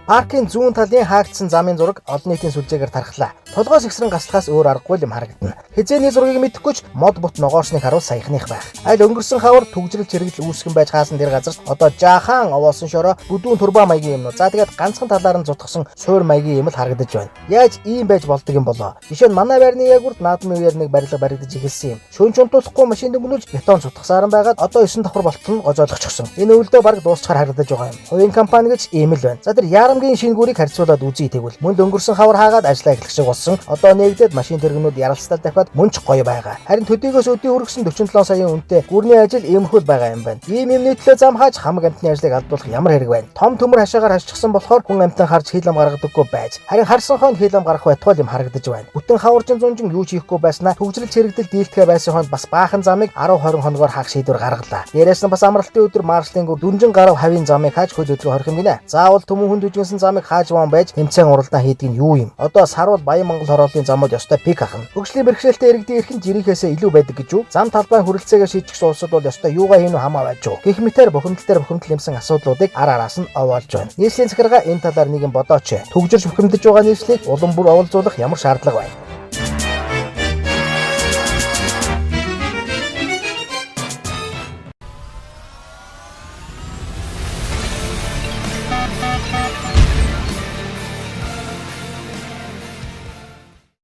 Паркын зүүн талын хаагдсан замын зураг олон нийтийн сүлжээгээр тархлаа. Толгоос ихсрэн гаслахаас өөр аргагүй юм харагдана. Хэзээний зургийг мэдэхгүй ч мод бут ногоорсныг харуул саяхных байх. Аль өнгөрсөн хавар түгжрэл чирэгдэл үүсгэн байж хаасан тэр газарт одоо жаахан овоосон шороо бүдүүн турбаа маягийн юм уу. За, тэгээд ганцхан талаар нь зутгсан суур маягийн юм л харагдаж байна. Яаж ийм байж болдог юм болоо? Жишээ нь, манай байрны яг урд наадмын үеэр нэг барилга баригдаж эхэлсэн юм. Шөнө унтуулахгүй машин дүгнүүлж бетон зутгасаар нь байгаад одоо 9 давхар болтол нь гозоолгочихсон. Энэ өвлдөө бараг дуусчихаар харагдаж байгаа юм. Хувийн компани гэж ийм л байна. За, тэр Ярамгийн шингүүрийг харьцуулаад үзье тэгвэл мөн л өнгөрсөн хавар хаагаад ажиллаа эхлэх шиг болсон. Одоо нэгдээд машин тэргүүнүүд яралцтал дахиад мөн ч гоё байгаа. Харин төдийгөөс өдий хүргэсэн 47 саяын үнэтэй гүрний ажил иймэрхүү л байгаа юм байна. Ийм юмны төлөө зам хааж хамаг амьтны ажлыг алдуулах ямар хэрэг байна? Том төмөр хашаагаар хашчихсан болохоор хүн амьтан харж хил ам гаргадаггүй байж. Харин харсан хойно хил ам гарах байтугай юм харагдаж байна. Бүтэн хаваржин зунжин юу ч хийхгүй байснаа түгжрэл чирэгдэл дийлдэхэ байсан хойно бас баахан замыг 10 20 хоногоор хаах шийдвэр гаргалаа. Дээрээс нь бас амралтын өдөр маршлын гүр дүнжин гарав хавийн замыг хааж хөл өдрөө хорих юм гинэ. Заавал түмэн хүн түжигнсэн замыг хааж ван байж хэмцэн уралдаан хийдэг нь юу юм? Одоо саруул Баян Монгол хорооллын замууд ёстой пик ахна. Хөгжлийн бэрхшээлтэй иргэдийн эрх нь жирийнхээсээ илүү байдаг гэж юу? Зам талбайн хүрэлцээгээр шийдчихсэн улсууд бол ёстой юугаа хийнү хамаа байж юу? Гэх мэтэр бухимдал дээр бухимдал нэмсэн асуудлуудыг ар араас нь овоолж байна. Нийслэлийн захиргаа энэ талаар нэг юм бодооч. Түгжирч бухимдаж байгаа нийслэлийг улам бүр оволзуулах ямар шаардлага байна?